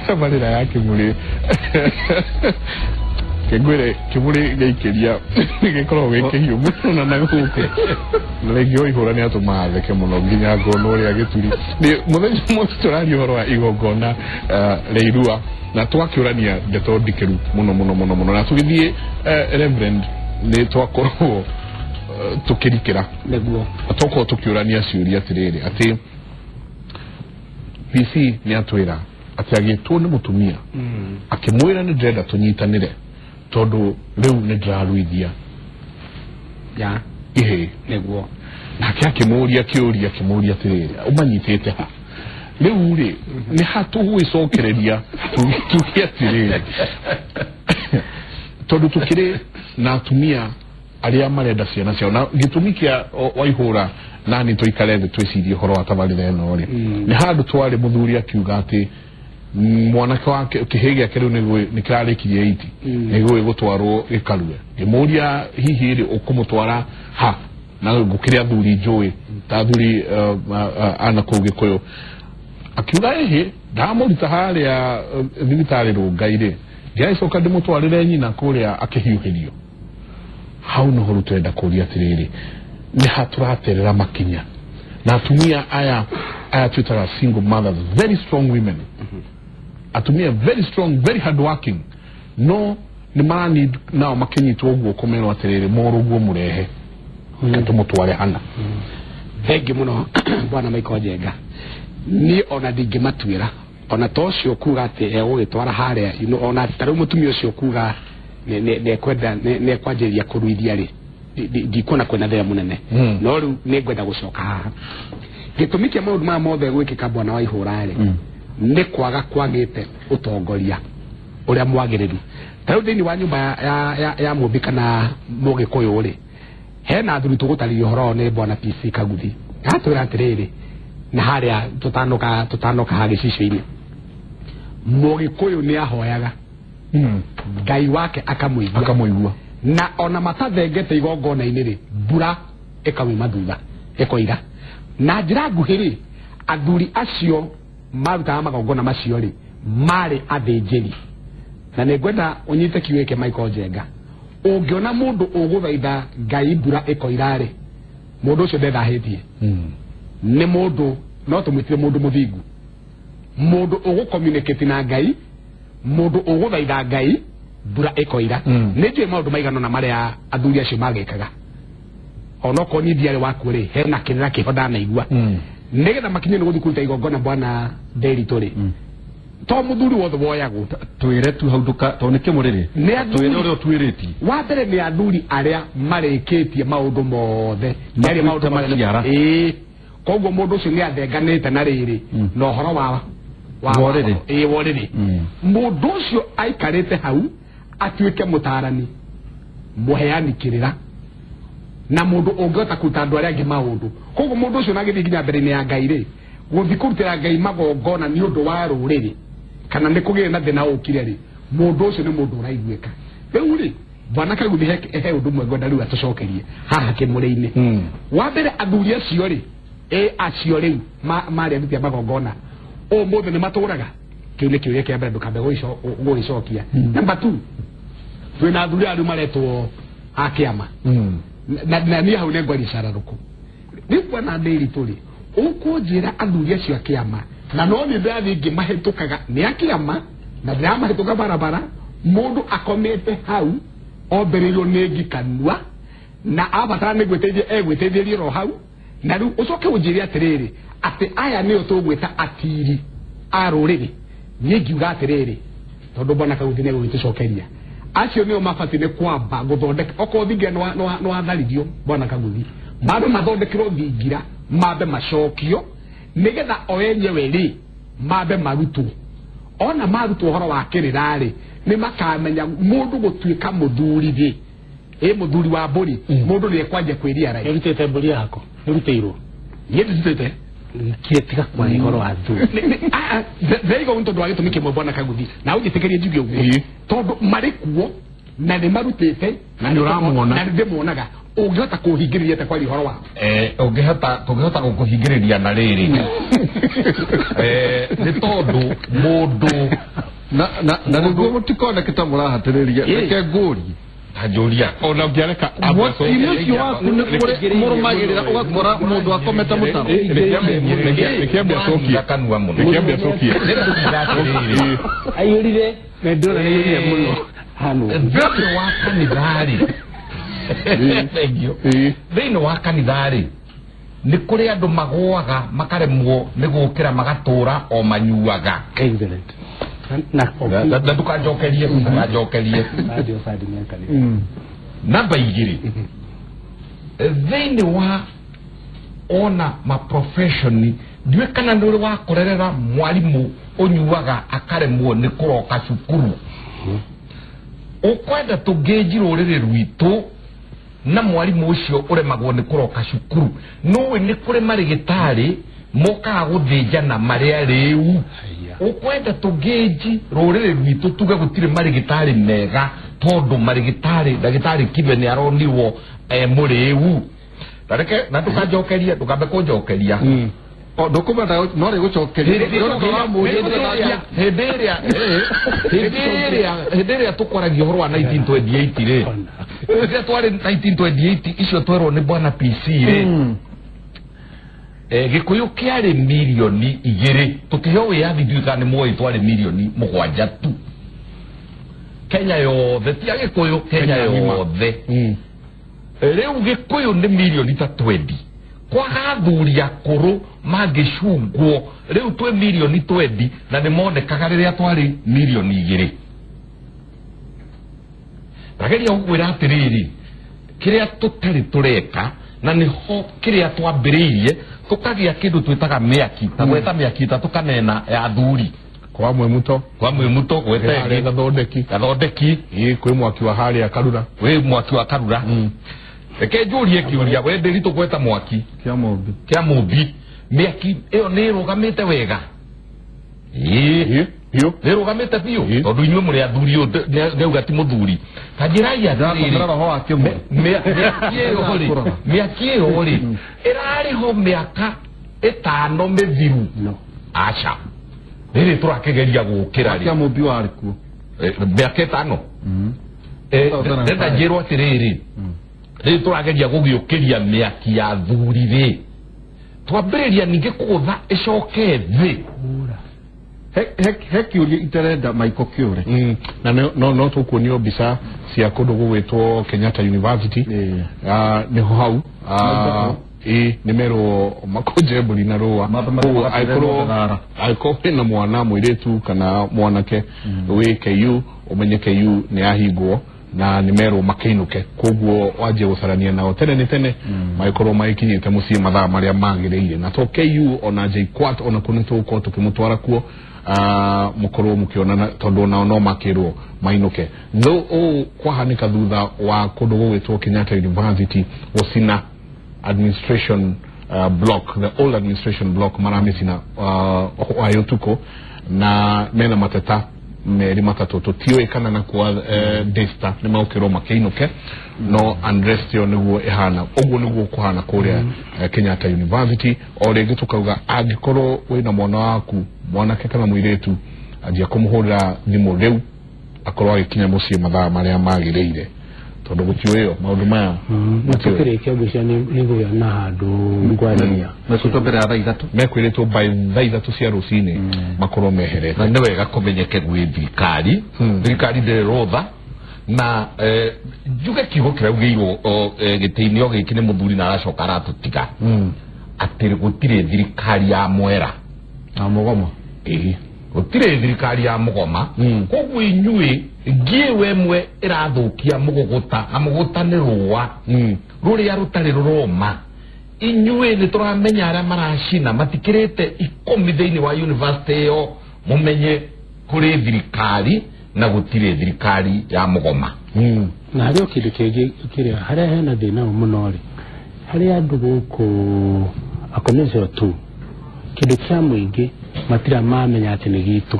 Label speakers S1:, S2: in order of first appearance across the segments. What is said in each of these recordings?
S1: Tabarĩra ya Kĩmũrĩ, kĩngwĩre Kĩmũrĩ gĩikĩria gĩkoragwo gĩ kĩhiũ mũno na gũkũ na rĩngĩ Waihũra nĩ atũmaga theke mũno nginya ngona ũrĩa gĩturi. Nĩ mũthenya ũmwe tũraria ũhoro wa igongona rĩa irua na twakĩũrania ndeto ndikĩru mũno mũno mũno mũno na tũgĩthiĩ, Reverend, nĩ twakorwo tũkĩrikĩra na twakorwo tũkĩũrania ciũria atĩrĩrĩ, atĩ PC nĩ atwĩra atĩ agĩtwo nĩ mũtumia akĩmwĩra nĩ ndĩrenda tũnyitanĩre tondũ rĩu nĩ ndĩraruithia ihĩĩ. Nake akĩmũria kĩũria, akĩmũria atĩrĩrĩ, ũmanyitĩte ha? Rĩu rĩ, nĩ ha tũgwĩcokereria tuge atĩrĩrĩ, tondũ tũkĩrĩ na atumia arĩa marenda ciana ciao, na gĩtũmi kĩa Waihũra nani tũikare thĩ twĩcirie ũhoro wa tabarĩra ĩno rĩ, nĩ handũ twarĩ mũthuri akiuga atĩ mwanake wake, kĩhĩ gĩake rĩu nĩ kĩrarĩkirie iti, nĩgũĩ gũtwarwo gĩkarue. Ngĩmũria, hihi rĩ, ũkũmũtwara ha? Na gũkĩrĩ athuri njũĩ ta athuri ana kũu Gĩkũyũ, akiuga ĩhĩ, ndamũruta harĩa thibitarĩ Rũngai-rĩ, ngĩagĩcoka ndĩmũtwarĩre nyina kũrĩa akĩhiũhĩrio hau. Noho rĩu tũrenda kũria atĩrĩrĩ, nĩ ha tũraterera makinya na atumia aya twĩtaga single mothers, very strong women, atumia very strong, very hard working, no nĩ marani nao makĩnyitwo guoko merwo atĩrĩrĩ, mũrũguo mũrehe, reke tũmũtware hana.
S2: Thengi mũno, bwana Michael Njenga. Niĩ ona ndingĩmatuĩra ona ta ũcio kuga atĩ egũgĩtwara harĩa, ona ta rĩu mũtumia ũcio kuga nĩ ekwanjĩrĩria kũruithia rĩ, ndikuona kwĩna thĩna mũnene. No rĩu nĩ ngwenda gũcoka haha, gĩtũmi kĩa maũndũ maya mothe gwĩkĩka, bwana Waihũra rĩ, nĩ kwaga kwagĩte ũtongoria ũrĩa mwagĩrĩru. Ta rĩu thĩinĩ wa nyũmba ya mũmbi kana mũgĩkũyũ rĩ, hena athuri tũgũtarĩria ũhoro nĩ bwana PC Kaguthi atwĩra atĩrĩrĩ, na harĩa tũtanoka ha gĩcicio-inĩ, mũgĩkũyũ nĩ ahoyaga Ngai wake akamũigua.
S1: Akamũigua.
S2: Na ona matathengete igongona-inĩ rĩ, mbura ĩkauma thutha ĩkoira. Na njĩra nguhĩ rĩ, athuri acio marutaga magongona macio rĩ, marĩ athĩnjĩri. Na nĩ ngwenda ũnyite kiugo gĩkĩ, Michael Njenga, ũngĩona mũndũ ũgũthaitha Ngai mbura ĩkoira rĩ, mũndũ ũcio ndethahĩtie. Nĩ mũndũ no tũmwĩtire mũndũ mũthingu, mũndũ ũgũ-communicate na Ngai, mũndũ ũgũthaitha Ngai mbura ĩkoira. Nĩ njũĩ maũndũ maigana ũna marĩa athuri acio magĩkaga, onokorwo niĩ ndiarĩ wakuo rĩ, hena kĩrĩra kĩho ndanaigua nĩgetha makinye nĩ gũthiĩ kũruta igongona. Bwana Ndĩritũ rĩ, to mũthuri wothe woyagwo.
S3: Twĩre tu hau nduka tondũ nĩ kĩmũrĩrĩ.
S2: Nĩ athuri.
S3: Twĩre ũrĩa ũtuĩrĩtie.
S2: Wa mbere nĩ athuri arĩa marĩkĩtie maũndũ mothe, nĩ arĩa maũndũ mothe.
S3: Maciara.
S2: Ĩĩ, koguo mũndũ ũcio nĩ athenganĩte na rĩrĩ na ũhoro wa
S3: Worĩrĩ.
S2: Ĩĩ, worĩrĩ. Mũndũ ũcio aikarĩte hau atuĩke mũtarani, mũheani kĩrĩra na mũndũ ũngĩhota kũruta andũ arĩa angĩ maũndũ. Koguo mũndũ ũcio nagĩthiĩ nginya mbere-inĩ ya Ngai rĩ, gũthiĩ kũrutĩra Ngai magongona nĩ ũndũ wa rũrĩrĩ kana nĩ kũgĩre na thĩna ũkire rĩ, mũndũ ũcio nĩ mũndũ ũraiguĩka. Rĩu rĩ, bwana Kaguthi, he ũndũ ũmwe ngwenda rĩu atũcokerie haha kĩmũrĩ-inĩ. Wa mbere, athuri acio rĩ, ĩ acio rĩu marĩ aruti a magongona ũmũthĩ nĩ matũraga? Kĩu nĩ kĩũria kĩa mbere, ndũkambe gũgĩcokia. Number two, twĩna athuri aya rĩu maretwo a kĩama. Na niĩ hau nĩ ngwaria cararũkũ. Rĩu bwana Ndĩritũ rĩ, ũkũnjĩra athuri acio a kĩama, na no nĩ ndĩrathiĩ ngĩmahĩtũkaga, nĩ a kĩama na ndĩramahĩtũka barabara, mũndũ akomete hau ombereirwo nĩ ngi kanua na abatara nĩ gwĩteithia egwĩteithĩria oro hau, na rĩu ũcoke ũnjĩre atĩrĩrĩ, atĩ aya nĩo tũgwĩta atiri a rũrĩrĩ? Niĩ ngiuga atĩrĩrĩ, tondũ bwana Kaguthi nĩ egũgĩtũcokeria, acio nĩo mabatiĩ nĩ kwamba gũthondeka. Okorwo thingira nĩ watharirio, bwana Kaguthi, mambe mathondekerwo thingira, mambe macokio, nĩgetha o enyewe rĩ mambe marutwo. Ona marutwo ũhoro wa kĩrĩra rĩ, nĩ makamenya mũndũ gũtuĩka mũthuri rĩ, ĩ mũthuri wa mbũri, mũndũ nĩ ekwanjia kwĩria.
S4: Nĩũrutĩte mbũri yaku? Nĩũrutĩirwo?
S2: Niĩ nditutĩte.
S4: Kire, tiga kwaria ũhoro wa thuri.
S2: Ndĩraiga ũguo nĩ tondũ wa gĩtũmi kĩmwe, bwana Kaguthi, na ũnjĩtĩkĩrie njuge ũguo, tondũ marĩ kuo na nĩ marutĩte.
S1: Na nĩ ũramuona.
S2: Na nĩ ndĩmuonaga. Ũngĩhota kũhingĩrĩria atĩa kwaria ũhoro wao?
S5: Ũngĩhota tũngĩhota gũkũhingĩrĩria na rĩrĩ nĩ tondũ mũndũ
S3: na nĩguo mũtikoneke ta mũrahatĩrĩria reke ngũrie
S5: tanjũria
S1: ona ũngĩareka
S3: mwaki-inĩ ũcio waku nĩ kũrĩ mũrũmagĩrĩra ũgakora mũndũ akomete mũtaro
S1: reke acokie
S5: kanua mũno
S1: reke acokie
S4: aiyũrire na ndĩrona nĩ aiyũrire mũno hano
S5: thĩinĩ wa kanitha-rĩ thengiũ thĩinĩ wa kanitha-rĩ nĩ kũrĩ andũ magũaga makaremwo nĩ gũkĩra magatũra o manyuaga.
S4: Excellent. Na
S5: ndukanjokerie ndukanjokerie namba 2 thĩinĩ wa ona ma profession ndiũĩ kana nĩ ũrĩ wakorerera mwarimũ ũnyuaga akaremwo nĩ kũroka cukuru. Ũkwenda tũngĩnji rũrĩrĩ rwitũ na mwarimũ ũcio ũremagwo nĩ kũroka cukuru nũĩ nĩ kũrĩ marĩgĩtarĩ mokaga gũthĩnjana marĩa rĩu. Ũkwenda tũngĩnji rũrĩrĩ rwitũ tuge gũtirĩ marĩgĩtarĩ mega tondũ marĩgĩtarĩ ndagĩtarĩ Kibe nĩ aronirwo mũrĩu. Reke na ndũkanjokerie ndũkambe kũnjokeria
S3: ndũkũmenda no rĩgũcokeria
S5: hĩndĩ ĩrĩa tũkwaragia ũhoro wa 1928 rĩ rĩrĩa twarĩ 1928 icio twerwo nĩ bwana PC rĩ Gĩkũyũ kĩarĩ mirioni 2 tũkĩheo wĩyathi ndiũĩ kana nĩ mũĩ twarĩ mirioni 7 tu Kenya yothe ti a Gĩkũyũ Kenya yothe rĩu Gĩkũyũ nĩ mirioni ta 20 kwaga athuri akũrũ mangĩcungwo rĩu twĩ mirioni 20 na nĩ monekaga rĩrĩa twarĩ mirioni 2. Ndageria gũkwĩra atĩrĩrĩ kĩrĩa tũtarĩ tũreka na nĩho kĩrĩa twambĩrĩirie tũkagĩa kĩndũ twĩtaga mĩaki ta gweta mĩaki ĩtatũ kana ĩna ya athuri
S1: kwa Mwĩmuto
S5: gweta ĩngĩ gathondeki
S1: kwĩ mwaki wa harĩa Karura
S5: wĩ mwaki wa Karura. Reke njũrie kĩũria we ndĩritũ gweta mwaki kĩa Mũmbi mĩaki ĩyo nĩ ĩrũgamĩte wega nĩ ĩrũgamĩte biũ tondũ inyuĩ mũrĩ athuri ũyũ ndauga ti mũthuri ta njĩrai atĩrĩrĩ mĩaki ĩyo rĩ ĩrarĩ ho mĩaka 5 mĩthiru aca rĩrĩ tũrakĩgeria gũkĩra rĩ
S3: kĩa Mũmbi warĩ kuo
S5: mĩaka 5 ndenda njĩrwo atĩrĩrĩ rĩrĩ tũrageria gũgĩũkĩria mĩaki ya athuri rĩ twambĩrĩria ningĩ kũgũtha ĩcoke thĩ.
S3: He kĩũria itarenda Michael kĩũre
S1: na no tũkuonio mbica cia kũndũ gũgwĩtwo Kenyatta University nĩho hau nĩ merwo makũnje mbũri na rũa angĩkorwo wĩna mwana mũirĩtu kana mwanake wĩ KU ũmenye KU nĩ yahingwo na nĩ merwo makĩinũke koguo wanjie gũcarania nao tene nĩ tene magĩkorwo magĩkinyĩte mũciĩ mathaa marĩa magĩrĩire na to KU ona JKUAT ona kũ nĩ tũgũkorwo tũkĩmũtwara kuo mũkorwo mũkĩonana tondũ nao no makĩrwo mainũke ũũ kwahanĩka thutha wa kũndũ gũgwĩtwo Kenyatta University gũcina administration block the old administration block maramĩcina hwaĩ ũtukũ na mena mateta merĩ matatũ tũtiũĩ kana na kwa Daystar nĩ magũkĩrwo makĩinũke no unrest ĩyo nĩguo ĩhana ũguo nĩguo kũhana kũrĩa Kenyatta University. O rĩngĩ tũkauga angĩkorwo wĩna mwana waku mwanake kana mũirĩtu anjia kũmũhũrĩra thimũ rĩu akorwo agĩkinya mũciĩ mathaa marĩa magĩrĩire tondũ gũtiũĩo maũndũ maya
S4: na tũkĩrĩkia ngwĩciria nĩ ngũgĩa na handũ ngwarĩria
S3: mekwĩtwo mbere ya thaa 3
S1: mekwĩrĩtwo by thaa 3 cia rũcinĩ makorwo meherete.
S5: Na nĩ wega kũmenyeke gwĩ thirikari thirikari ndĩrĩ rũtha na njuge kiugo kĩrĩa augĩirwo gĩtĩ-inĩ o gĩkĩ nĩ mũthuri na aracoka aratũtiga atĩ gũtirĩ thirikari ya mwera
S3: na mũgoma
S5: gũtirĩ thirikari ya mũgoma koguo inyuĩ ngiĩ ĩmwe ĩrathũkia mũgũgũta na mũgũta nĩ rũa rũrĩa rũtarĩ rũroma inyuĩ nĩ tũramenya arĩa maracina matikĩrĩte 10 thĩinĩ wa university ĩyo mũmenye kũrĩ thirikari na gũtirĩ thirikari ya mũgoma.
S4: Na harĩ o kĩndũ kĩngĩ kĩrĩa harĩa hena thĩna mũno rĩ harĩ andũ gũkũ akonencio tu kĩndũ kĩa mũingĩ matira mamenya atĩ nĩ gitũ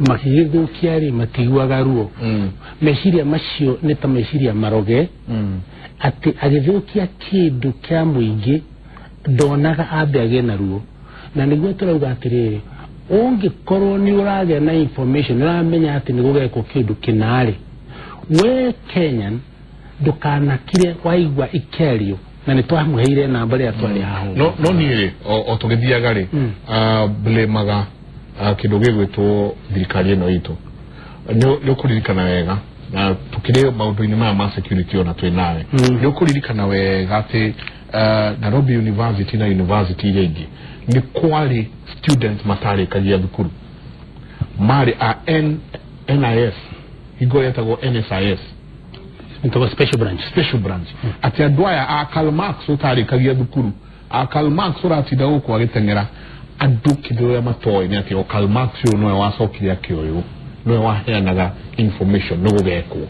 S4: makĩgĩthũkia rĩ matiguaga ruo meciria macio nĩ ta meciria maroge Atĩ agĩthũkia kĩndũ kĩa mũingĩ ndonaga ambe agĩe na ruo. Na nĩguo tũrauga atĩrĩrĩ, ũngĩkorwo nĩ ũragĩa na information, ũramenya atĩ nĩ gũgekwo kĩndũ kĩnarĩ, we Kenyan ndũkanakire waigua ikerio na nĩ twamũheire namba ĩrĩa twarĩ haha.
S1: No niĩ rĩ, o tũgĩthiaga rĩ, blamaga kĩndũ gĩgwĩtwo thirikari ĩno itũ. Nĩ ũkũririkana wega na tukĩrĩ maũndũ-inĩ maya ma security ona twĩ nawe. Nĩ ũkũririkana wega atĩ Nairobi University na university iria ingĩ nĩ kwarĩ students matarĩkagia thukuru, marĩ a NIS, hingo yetagwo NSIS,
S4: special branch,
S1: special branch. Atĩ andũ aya a Karl Marx ũtarĩkagia thukuru, a Karl Marx ũratinda gũkũ agĩteng'era andũ kĩndũ ũrĩa matoĩ nĩ atĩ o Karl Marx ũyũ nowe wacokire akĩoywo, nowe waheanaga information nĩ gũgekwo.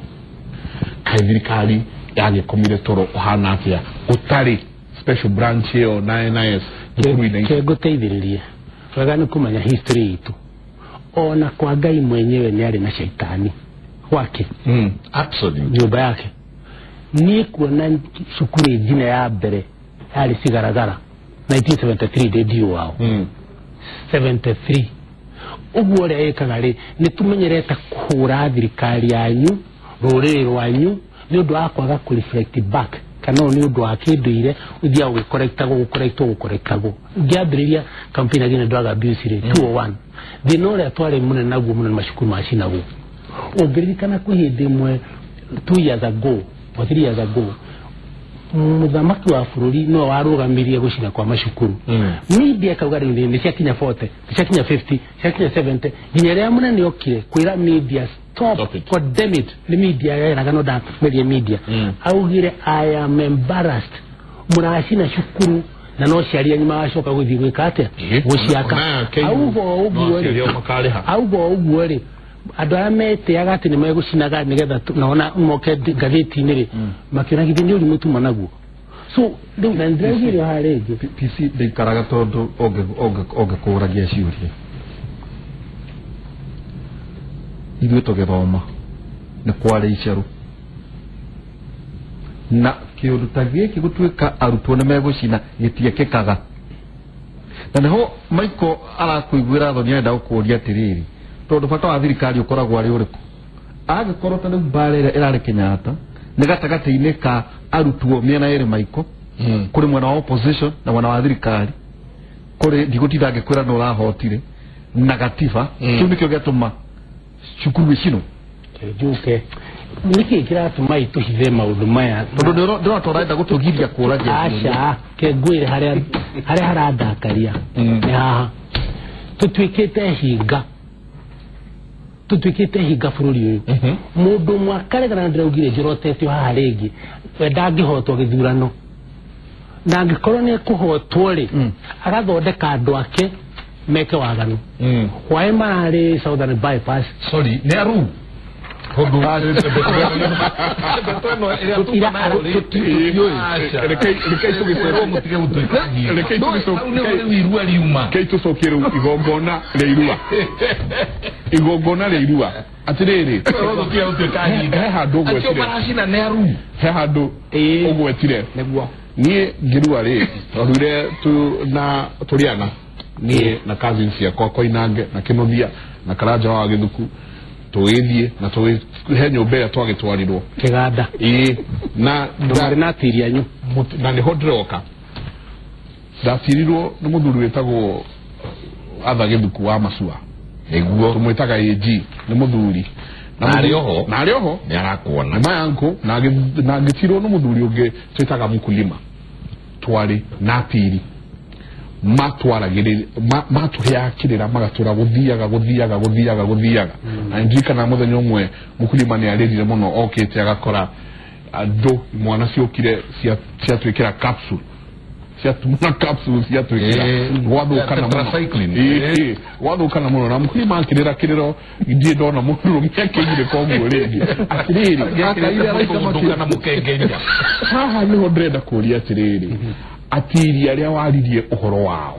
S1: Kaĩ thirikari yagĩkomire toro ũhana atĩa gũtarĩ special branch ĩyo na NIS thukuru-inĩ?
S4: Kĩngũteithĩrĩria wega nĩ kũmenya history itũ. Ona kwa Ngai mwenyewe nĩ arĩ na shaitani gwake.
S5: Absolutely.
S4: Nyũmba yake. Niĩ kuona cukuru njina ya mbere yarĩ Cigaragara 1973 ndĩ wao. 73. Ũguo ũrĩa ĩkaga rĩ, nĩ tũmenyerete kũhũra thirikari yanyu, rũrĩrĩ rwanyu, nĩ ũndũ wa kwaga kũ reflect back kana nĩ ũndũ wa kĩndũire ũthiaga ũgĩkorektagwo gũkorektagwo. Ngĩambĩrĩria campaign against drug abuse rĩ, 201 thĩna ũrĩa twarĩ mũnene naguo mũno nĩ macukuru macinagwo. Ũngĩririkana kwĩ hĩndĩ ĩmwe 2 years ago or 3 years ago, mũthamaki wa bũrũri no warũgamirie gũcina kwa macukuru. Media kauga rĩu nĩ ciakinya 40, ciakinya 50, ciakinya 70, nginya rĩrĩa mũnene okire kwĩra media stop, condemn it. Nĩ media yeraga no ndamerie media. Augire I am embarrassed, mũracina cukuru na no ciaria nyuma wacoka gũthiĩ gwĩka atĩa, gũciaka. Auga ũguo rĩ, andũ arĩa metĩaga atĩ nĩ megũcinaga nĩgetha naona moke ngathĩti-inĩ rĩ, makĩona githĩ nĩ ũrimũ tuma naguo. So rĩu na ndĩraugire haha rĩngĩ
S3: PC ndĩikaraga tondũ ũngĩkũragia ciũria. Ithuĩ tũgĩthoma nĩ kwarĩ icerũ na kĩũndũ ta gĩkĩ gũtuĩka arutwo nĩ megũcina gĩtiekĩkaga. Na nĩho Michael arakũiguĩra thoni arenda gũkũria atĩrĩrĩ, tondũ bata wa thirikari ũkoragwo arĩ ũrĩkũ? Angĩkorwo ta rĩu mbara ĩrĩa ĩrarĩ Kenyatta nĩ gatagatĩ-inĩ ka arutwo mĩena ĩrĩ Michael, kũrĩ mwena wa opposition na mwena wa thirikari, kũrĩ ndigũtinda ngĩkwĩra nĩ ũrahotire na gatiba, kĩu nĩkĩo gĩatũma cukuru icinwo.
S4: Njuke nĩkĩ kĩratũma itũhithe maũndũ maya?
S3: Tondũ ndĩrona ta ũrenda gũtũgiria kũragia.
S4: Aca, ke ngwĩre harĩa harandakaria nĩ haha. Tũtuĩkĩte hinga, tũtuĩkĩte hinga bũrũri ũyũ. Mũndũ ũmwe akaregana na ndĩraugire njorotetio haha rĩngĩ, we ndangĩhotwo gĩthurano, na angĩkorwo nĩ ekũhotwo rĩ, agathondeka andũ ake meke waganu. Hwaĩ mararĩ Southern Bypass.
S5: Sorry, nĩ aru
S1: Rekei tũcokie rĩu igongona rĩa irua, igongona rĩa irua. Atĩrĩrĩ, he handũ ũgwetire, he handũ ũgwetire niĩ ngĩrua rĩ, twaruire na tũrĩ ana niĩ na cousins ciakwa Koinange na Kĩnuthia na Karanja wa Gĩthuku, tũgĩthiĩ na he nyũmba ĩrĩa twagĩtwarirwo
S4: Kĩganda.
S1: Ĩĩ, na
S4: ndũmarĩ na tĩri anyu,
S1: na nĩho ndĩroka. Ndatirirwo nĩ mũthuri wĩtagwo Arthur Gĩthuku wa Macua,
S5: nĩguo
S1: tũmwĩtaga AG, nĩ mũthuri
S5: na arĩ oho,
S1: na arĩ oho
S5: nĩ arakuona,
S1: nĩ my uncle. Na ngĩtirwo nĩ mũthuri ũngĩ twĩtaga Mũkulima, twarĩ na tĩri matwaragĩrĩria matũheaga kĩrĩra magatũra gũthiaga gũthiaga gũthiaga gũthiaga. Na ndirikana mũthenya ũmwe Mũkulima nĩ arĩrire mũno, okĩte agakora andũ mwana ciokire ciatwĩkĩra capsule, ciatumana capsule ciatwĩkĩra gwathũkana mũno, gwathũkana mũno. Na Mũkulima akĩrĩra kĩrĩro ndirĩ ndona mũndũrũme akĩgirĩka ũguo rĩngĩ. Atĩrĩrĩ, haha nĩho ndĩrenda kũria atĩrĩrĩ, atiri arĩa waririe ũhoro wao,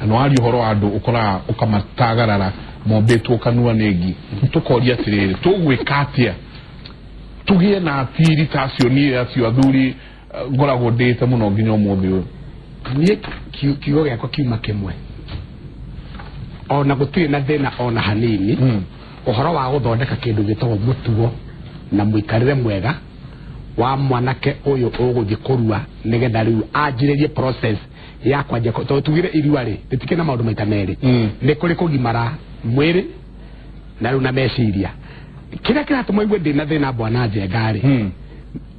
S1: na nĩ waria ũhoro wa andũ ũkoraga ũkamatagarara mombĩtwo kanua nĩ ngi, tũkoria atĩrĩrĩ, tũgwĩka atĩa Tũgĩe na atiri ta acio niĩ acio athuri ngoragwo ndĩte mũno nginya ũmũthĩ ũyũ.
S2: Niĩ kiugo gĩakwa kiuma kĩmwe ona gũtirĩ na thĩna ona hanini ũhoro wa gũthondeka kĩndũ gĩtagwo mũtugo na mũikarĩre mwega wa mwanake ũyũ ũgũthiĩ kũrua nĩgetha rĩu anjĩrĩrie process ya kwanjia tondũ tugire irua rĩ rĩtikĩrĩ na maũndũ maita merĩ nĩ kũrĩ kũgimara mwĩrĩ na rĩu na meciria kĩrĩa kĩratũma igue ndĩna thĩna bwana Njenga rĩ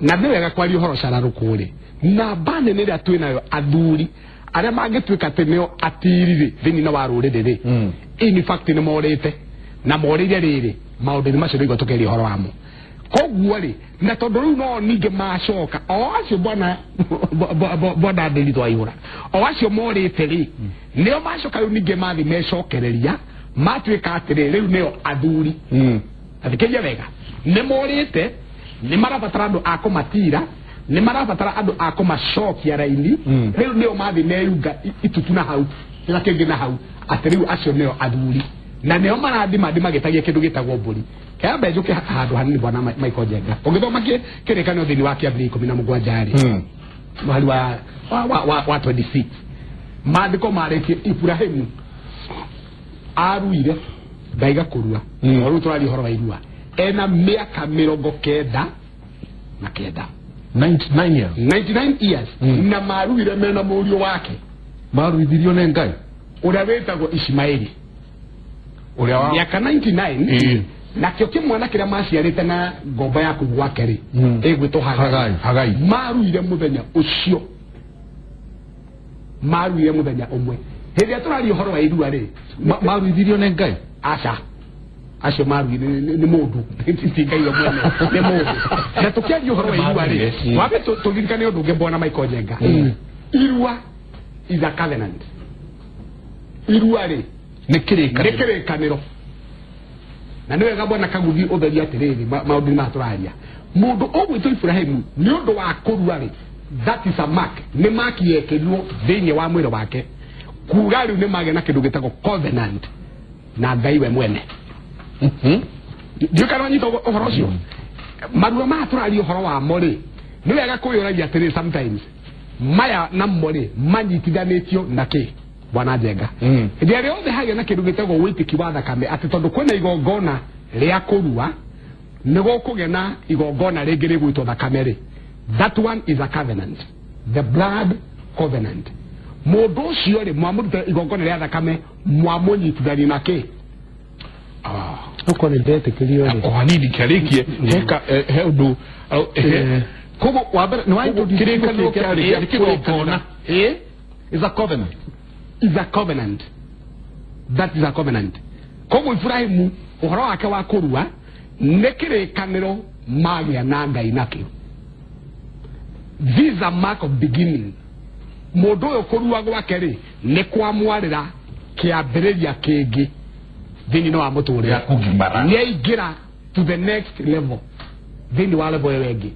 S2: na nĩ wega kwaria ũhoro cararũkũ rĩ namba nene ĩrĩa twĩnayo athuri arĩa mangĩtuĩka atĩ nĩo atiri rĩ thĩinĩ wa rũrĩrĩ rĩ in fact nĩ morĩte na morĩire rĩrĩ maũndũ-inĩ macio rĩu tũkeria ũhoro wamo koguo rĩ na tondũ rĩu no ningĩ macoka o acio bwana bwana Ndĩritũ Waihũra o acio morĩte rĩ nĩo macoka rĩu ningĩ mathi mecokereria matuĩka atĩrĩ rĩu nĩo athuri athikĩria wega nĩ morĩte nĩ marabatara andũ a kũmatira nĩ marabatara andũ a kũmacokia raini rĩu nĩo mathi meyunga itutu na hau kĩrĩa kĩngĩ na hau atĩ rĩu acio nĩo athuri na nĩo marathima magĩtagia kĩndũ gĩtagwo mbũri kĩambe njũke handũ hanini bwana Michael Njenga ũngĩthoma kĩrĩkanĩro thĩinĩ wa kĩambĩrĩria 17 rĩ mweri wa 26 maandĩko marĩtie Ibrahimu aruire ndaiga kũrua o rĩu tũraria ũhoro wa irua ena mĩaka 99
S1: 99 years
S2: 99 years na maruire mena mũriũ wake
S3: maruithirio nĩ Ngai
S2: ũrĩa wĩtagwo Ishimaeli
S1: ũrĩa wa
S2: mĩaka 99 nakĩo kĩmwana kĩrĩa maciarĩte na ngombo ya kũu gwake rĩ ĩgwĩtwo
S1: Hagai
S2: maruire mũthenya ũcio maruire mũthenya ũmwe hĩndĩ ĩrĩa tũraria ũhoro wa irua rĩ
S3: maruithirio nĩ Ngai
S2: aca acio maruire nĩ mũndũ ti Ngai we mwene nĩ mũndũ na tũkĩaria ũhoro wa irua rĩ wambe tũririkane ũndũ ũngĩ bwana Michael Njenga irua is a covenant irua rĩ
S1: nĩ kĩrĩkanĩro
S2: na nĩ wega bwana Kaguthi ũtherie atĩrĩrĩ maũndũ-inĩ maya tũraria mũndũ ũgwĩtwo Ibrahimu nĩ ũndũ wa kũrua rĩ that is a mark nĩ mark yekĩrirwo thĩinĩ wa mwĩrĩ wake kuga rĩu nĩ magĩa na kĩndũ gĩtagwo covenant na Ngai we mwene ndiũ kana wanyita ũhoro ũcio marua maya tũraria ũhoro wamo rĩ nĩ wega kwĩyũragia atĩrĩrĩ sometimes maya namo rĩ manyitithanĩtio na kĩ bwana Njenga hĩndĩ ĩrĩa yothe hagĩa na kĩndũ gĩtagwo wĩtĩki wa thakame atĩ tondũ kwĩna igongona rĩa kũrua nĩ gũkũgĩa na igongona rĩngĩ rĩgwĩtwo thakame rĩ that one is a covenant the blood covenant mũndũ ũcio rĩ mwamũruta igongona rĩa thakame mwamũnyitithania na kĩ
S4: Uko nĩ ndetĩkĩrio rĩ
S1: o hanini kĩarĩkie heka he ũndũ
S3: koguo wa mbere nĩ wa
S1: kĩrĩkanĩro kĩarĩ kĩgongona
S3: is a covenant
S2: is a covenant that is a covenant koguo Ibrahimu ũhoro wake wa kũrua nĩ kĩrĩkanĩro magĩa na Ngai nakĩo this is a mark of beginning mũndũ ũyũ kũrua gwake rĩ nĩ kwamwarĩra kĩambĩrĩria kĩngĩ thĩinĩ wa mũtũrĩre nĩ aingĩra to the next level thĩinĩ wa level ĩyo ĩngĩ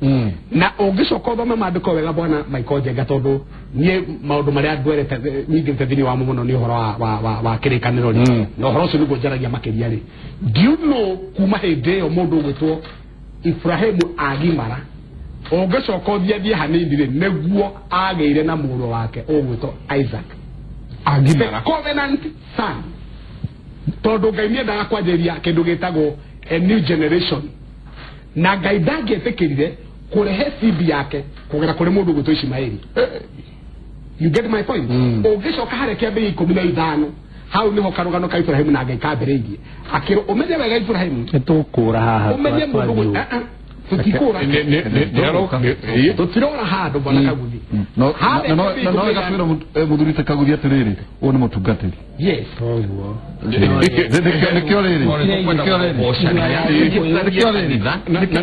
S2: na ũngĩcoka ũthome maandĩko wega bwana Michael Njenga tondũ niĩ maũndũ marĩa ndwerete nyingĩrĩte thĩinĩ wamo mũno nĩ ũhoro wa kĩrĩkanĩro rĩ na ũhoro ũcio nĩguo njaragia makĩria rĩ do you know kuma hĩndĩ ĩyo mũndũ ũgwĩtwo Ibrahimu agimara ũngĩcoka ũthiĩ hanini rĩ nĩguo agĩire na mũrũ wake ũgwĩtwo Isaac
S1: agimara
S2: the covenant son tondũ Ngai nĩendaga kwanjĩrĩria kĩndũ gĩtagwo a new generation na Ngai ndangĩetĩkĩrire kũrehe seed yake kũgera kũrĩ mũndũ ũgwĩtwo Ishimaeli you get my point ũngĩcoka harĩa kĩambĩrĩria 15 hau nĩho karũgano ka Ibrahimu na Ngai kambĩrĩirie akĩrwo ũmenye wega Ibrahimu
S4: nĩtũkũra haha
S2: ũmenye mũndũ tũtikũra tũtirora handũ bwana Kaguthi
S3: no no wega twĩra mũthuri ta Kaguthi atĩrĩrĩ ũyũ nĩ mũtungatĩri
S2: yes
S4: ũguo
S3: nĩkĩo rĩrĩ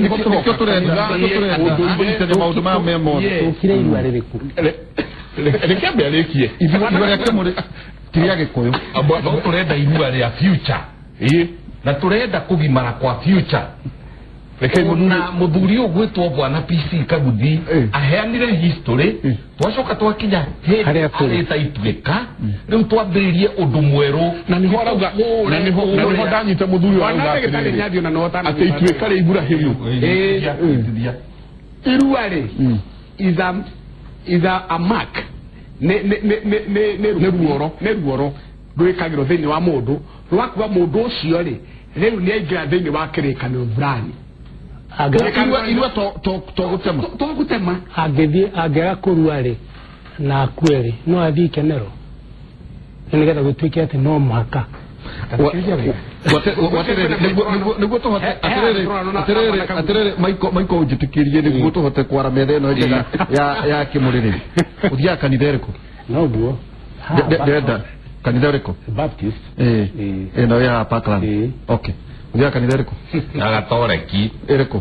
S3: nĩkĩo tũrenda maũndũ maya me mothe
S4: tũkire irua rĩrĩkũ
S1: reke ambe arĩkie
S3: irua rĩa kĩmũrĩ ti rĩa Gĩkũyũ
S5: no tũrenda irua rĩa future na tũrenda kũgimara kwa future Na muthuri ũgwĩtwo bwana PC Kaguthi aheanire history twacoka twakinya hĩndĩ arĩta ituĩka rĩu twambĩrĩrie ũndũ mwerũ
S1: na niho arauga na niho ndanyita muthuri arauga atĩ ituĩka rĩa Ibrahimu
S2: irua rĩ is a mark nĩ ruoro rwĩkagĩrwo thĩinĩ wa mũndũ rwakuwa mũndũ ũcio rĩ rĩu nĩ aingĩra thĩinĩ wa kĩrĩkanĩro fulani
S3: irua to gũtema
S4: angĩthiĩ angĩaga kũrua rĩ na akue rĩ no athiĩ ikenero nĩgetha gũtuĩke atĩ no mũhaka
S3: nĩguo tũhote atĩrĩrĩ Michael ũnjĩtĩkĩrie nĩguo tũhote kwara metha ĩno njega ya kĩmũrĩrĩ ũthiaga kanitha ĩrĩkũ
S4: noguo
S3: ndĩrenda kanitha ũrĩkũ
S4: Baptist
S3: ĩno ya Parkland okay ũthiaga kanitha ĩrĩkũ
S5: ya Gatoreki
S3: ĩrĩkũ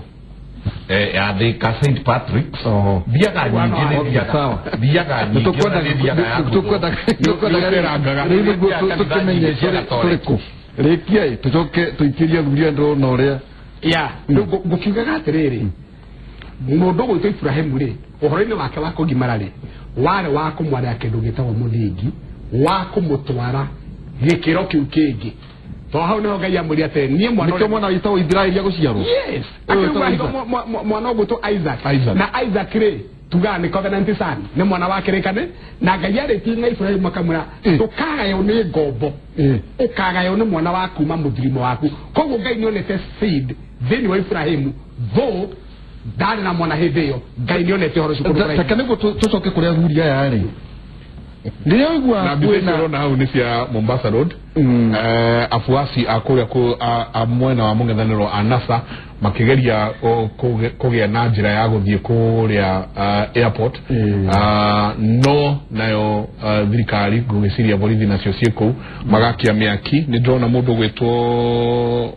S5: ya Thika St Patrick's thiaga nyingĩ nĩ thiaga thiaga nyingĩ
S3: tũkwendaga rĩu nĩguo tũkĩmenye tũrĩkũ rĩkia tũcoke tũikĩrie athuri andũ na ũrĩa
S2: ya ngũkiugaga atĩrĩrĩ mũndũ ũgwĩtwo Ibrahimu rĩ ũhoro-inĩ wake wa kũgimara rĩ warĩ wa kũmwarĩra kĩndũ gĩtagwo mũthingi wa kũmũtwara gĩkĩro kĩu kĩngĩ to hau niho Ngai amwĩrire atĩrĩ niĩ mwana
S3: nĩkĩo mwana wĩtagwo Isiraeli agũciarwo
S2: yes akiuga mwana ũgwĩtwo Isaac na Isaac rĩ tugaga nĩ covenant son nĩ mwana wa kĩrĩkane na Ngai arĩtie na Ibrahimu akamwĩra ndũkagaywo nĩ ngombo ũkagaywo nĩ mwana wa kuma mũthirimo waku koguo Ngai nĩonete seed thĩinĩ wa Ibrahimu though ndarĩ na mwana hĩndĩ ĩyo Ngai nĩonete ũhoro ũcio
S3: reke nĩguo tũcoke kũrĩ athuri aya rĩ rĩrĩa ũigua
S1: kwĩna hau nĩ cia Mombasa Road afuasi a kũrĩa a mwena wa mũng'ethanĩro a NASA makigeria kũgĩa na njĩra ya gũthiĩ kũrĩa airport no nayo thirikari ngũgĩciria borithi nacio ciĩ kũu magakia mĩaki nĩ ndĩrona mũndũ ũgwĩtwo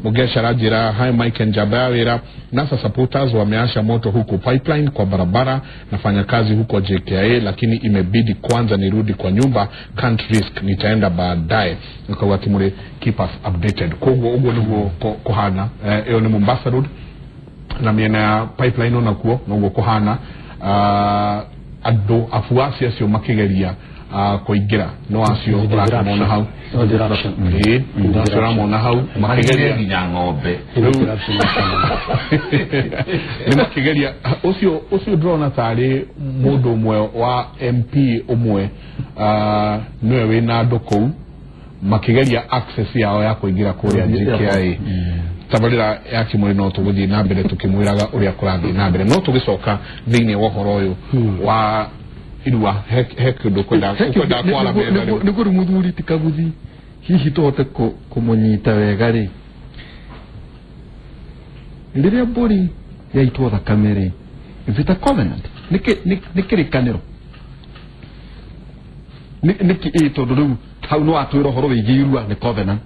S1: Mugesh aranjĩra hi Mike Njamba ya wĩra NASA supporters wameasha moto huku pipeline kwa barabara nafanya kazi huko JKIA lakini imebidi kwanza nirudi kwa nyumba can't risk nitaenda baadaye nikauga Kimuri keep us updated koguo ũguo nĩguo kũhana ĩyo nĩ Mombasa Road na mĩena ya pipeline onakuo noguo kũhana andũ afuasi acio makĩgeria kũingĩra no acio ũramona hau acio ũramona hau makĩgeria
S5: nginya ng'ombe
S1: nĩ makĩgeria ũcio ndĩrona tarĩ mũndũ ũmwe wa MP ũmwe nĩwe wĩna andũ kũu makigeria access yao ya kuingira kuria JKIA tabarira ya Kimuri no tuguthie na mbere tukimwiraga uria kurathie na mbere no tugicoka thiini wa uhoro uyu wa irua he kindu kwenda kwara metha
S3: niguo riu muthuri ti Kaguthi hihi tuhote kumunyita wega ri riria mburi yaitwo thakame ri is it a covenant nĩ kĩrĩkanĩro nĩkĩ tondũ rĩu hau no atwĩra ũhoro wĩgiĩ irua nĩ covenant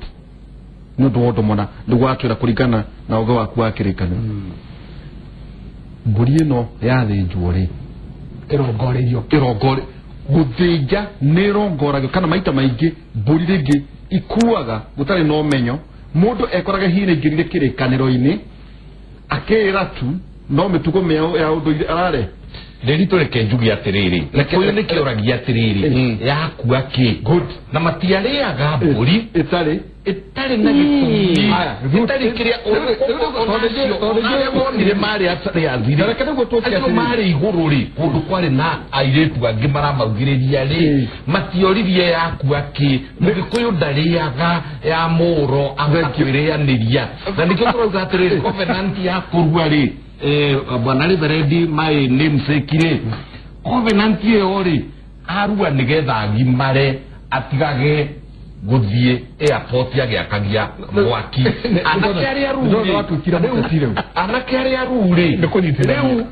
S3: nĩ ũndũ wa ũndũ mũna nĩguo atwĩra kũringana na ũgĩ waku wa kĩrĩkanĩro mbũri ĩno yathĩnjwo rĩ
S2: ĩrongoreirio
S3: gũthĩnja nĩ ĩrongoragio kana maita maingĩ mbũri rĩngĩ ikuaga gũtarĩ na ũmenyo mũndũ ekoraga hihi nĩaingĩrire kĩrĩkanĩro-inĩ akĩĩra tu no mĩtugo mĩao ya ũndũire arare
S5: rĩri tũreke njuge atĩrĩrĩ ũyũ nĩ kĩũragia atĩrĩrĩ yakua kĩ na matiarĩaga mbũri
S3: ĩtarĩ
S5: ĩtarĩ na gĩtũmi ĩtarĩ kĩrĩa onacio wonire marĩ athire acio marĩ igũrũ rĩ kũndũ kwarĩ na airĩtu angĩ maramaugĩrĩria rĩ matioririe yakua kĩ mũgĩkũyũ ndarĩaga ya mũro agakwĩrĩanĩria na nĩkĩo tũrauga atĩrĩrĩ covenant ya kũrua rĩ bwana Reverend my namesake rĩ covenant ĩyo rĩ arua nĩgetha agimare atigage gũthiĩ airport agĩakagia mwaki anake arĩa anake arĩa ruu rĩ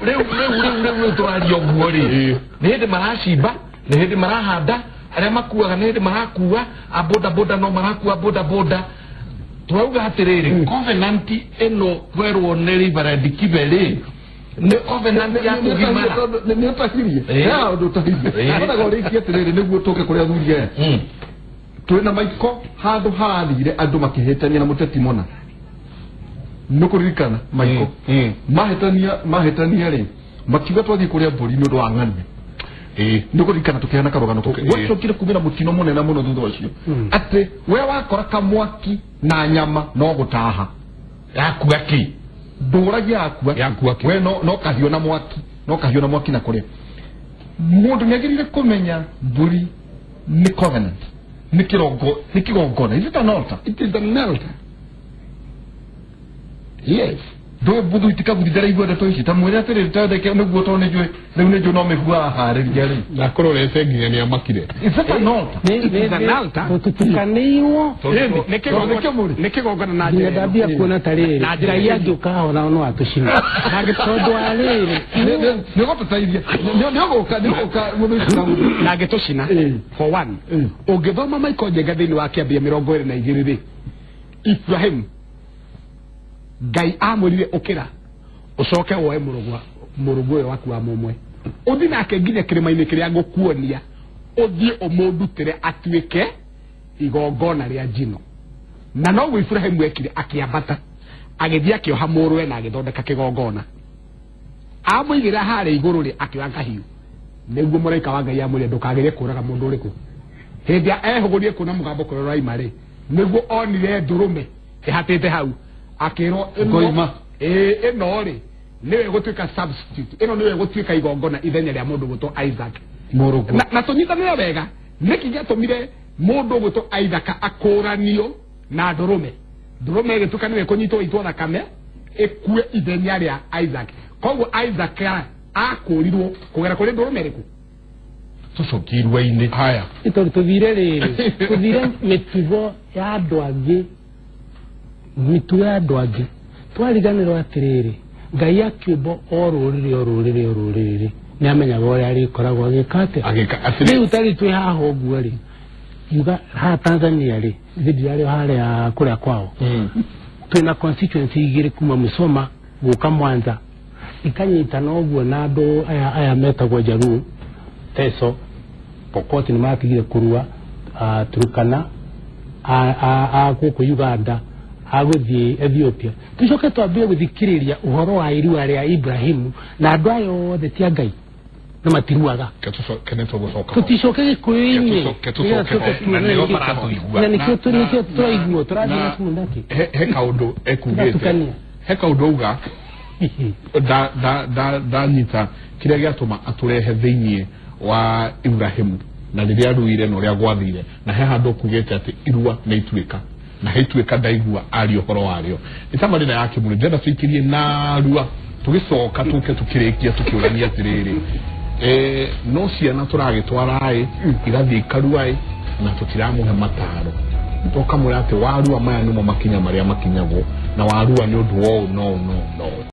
S5: rĩu tũraria ũguo rĩ nĩ hĩndĩ maracimba nĩ hĩndĩ marahanda arĩa makuaga nĩ hĩndĩ marakua a boda boda no marakua boda boda turauga atiriri covenant ĩno twerwo nĩ Reverend Kibe rĩ nĩ covenant ya kũgimara
S3: nĩ ũtahirie ya ũndũ ũtahirie onaga ũrĩkie atĩrĩrĩ nĩguo tũke kũrĩ athuri aya twĩ na maiko handũ harathire andũ makĩhĩtania na mũteti mũna Nĩkũririkana Michael mahĩtania rĩ makiuga twathiĩ kũrĩa mbũri nĩ ũndũ wa ng'ania. Nĩkũririkana tũkĩheana karũgano kau. Gwacokire kumĩra mũtino mũnene mũno thutha ũcio atĩ we wakora kamwaki na nyama no gũtaha
S5: yakua kĩ
S3: ndũragia yakua we no kahiũ na mwaki no kahiũ na mwaki na kũrĩa. Mũndũ nĩagĩrĩire kũmenya mbũri nĩ covenant, nĩ kĩrongo, nĩ kĩgongona. Is it an altar?
S2: It is an altar. Yes.
S3: Ndũĩ mbuthu itikabuthi ndaraigua ndeto ici ta mwĩre atĩrĩrĩ tandeke nĩguo tondũ nĩnjũĩ rĩu nĩnjũĩ no mĩhuha aharĩria rĩ
S1: ndakororete nginya nĩamakire.
S3: Is it an altar?
S2: It is an altar.
S4: Tũtukanĩirwo
S2: Nĩ kĩgongona na njĩra
S4: ndambia kuona ta rĩrĩ
S2: Na njĩra
S4: Ngai angĩũka ona no atũcine tondũ wa rĩrĩ
S3: nĩũgũtũteithia nĩũgũka mũthũ
S2: na angĩtũcina. For one, ũngĩthoma Michael Njenga thĩinĩ wa kĩambia 22 rĩ, Ibrahim Ngai amwĩrire ũkĩra ũcoke woe mũrũgwa ũyũ waku wa mũmwe ũthiĩ nake nginya kĩrĩma-inĩ kĩrĩa ngũkuonia ũthiĩ ũmũndutĩre atuĩke igongona rĩa njino. Na noguo Ibrahim ekire, akĩambata agĩthiĩ akĩoha mũrũwe na agĩthondeka kĩgongona amũigĩrĩra harĩa igũrũ rĩ akĩoya kahiũ nĩguo mũraika wa Ngai amwĩrire ndũkagĩrie kũraga mũndũ ũrĩkũ. Hĩndĩ ĩrĩa ehũgũrire kuona mũgambo kũrĩa ũraima rĩ nĩguo onire ndũrũme ĩhatĩte hau akĩrwo
S3: Ngoima.
S2: Ĩno rĩ nĩwe ĩgũtuĩka substitute, ĩno nĩwe ĩgũtuĩka igongona ithenya rĩa mũndũ ũgwĩtwo Isaac.
S3: Mũrũgũ.
S2: Na tũnyitanĩre wega nĩkĩ gĩatũmire mũndũ ũgwĩtwo Isaac akũranio na ndũrũme. Ndũrũme ĩgĩtuĩka nĩwe ĩkũnyitwo ĩitwo thakame ĩkue ithenya rĩa Isaac. Koguo Isaac akũrirwo kũgera kũrĩ ndũrũme ĩrĩkũ?
S5: Tũcokie irua-inĩ.
S1: Haya
S4: tondũ tũthire rĩrĩ tũthire mĩtugo ya andũ angĩ mĩtugo ya andũ angĩ twariganĩrwo atĩrĩrĩ Ngai akĩũmba o rũrĩrĩ o rũrĩrĩ o rũrĩrĩ nĩamenyaga ũrĩa arĩkoragwo agĩka atĩa. Rĩu tarĩ twĩ haha ũguo rĩ yuga haha Tanzania rĩ ithuĩ ndirarĩ harĩa kũrĩa kwao twĩna constituency igĩrĩ kuma Musoma gũka Mwanza ikanyitana ũguo na andũ aya metagwo Jaluo Teso Pokot nĩ matigire kũrua Turkana a gũkũ Uganda agũthiĩ Ethiopia. Tũcoke twambie gũthikĩrĩria ũhoro wa irua rĩa Ibrahimu na andũ aya othe ti a Ngai na matiruaga. Tũticoke Gĩkũyũ-inĩ na nĩkĩo tũraiguo tũrathiĩ na kũu nakĩ.
S1: He kaũndũ ekugĩte he kaũndũ auga ndanyita kĩrĩa gĩatũma atũrehe thĩiniĩ wa Ibrahimu na rĩrĩa aruire na ũrĩa gwathire na he handũ okugĩte atĩ irua nĩ ituĩka na hituĩka ndaigua aria ũhoro warĩo. Nĩ tabarĩra ya Kĩmũrĩ ndĩrenda tũikĩrie narua tũgĩcoka tũke tũkĩrĩkia tũkĩũrania atĩrĩrĩ no ciana tũragĩtwara-ĩ igathiĩ ikarua-ĩ na tũtiramũhe mataro tũkamwĩra atĩ warua maya nĩmo makinya marĩa makinyagwo na warua nĩ ũndũ wa ũũ no no no.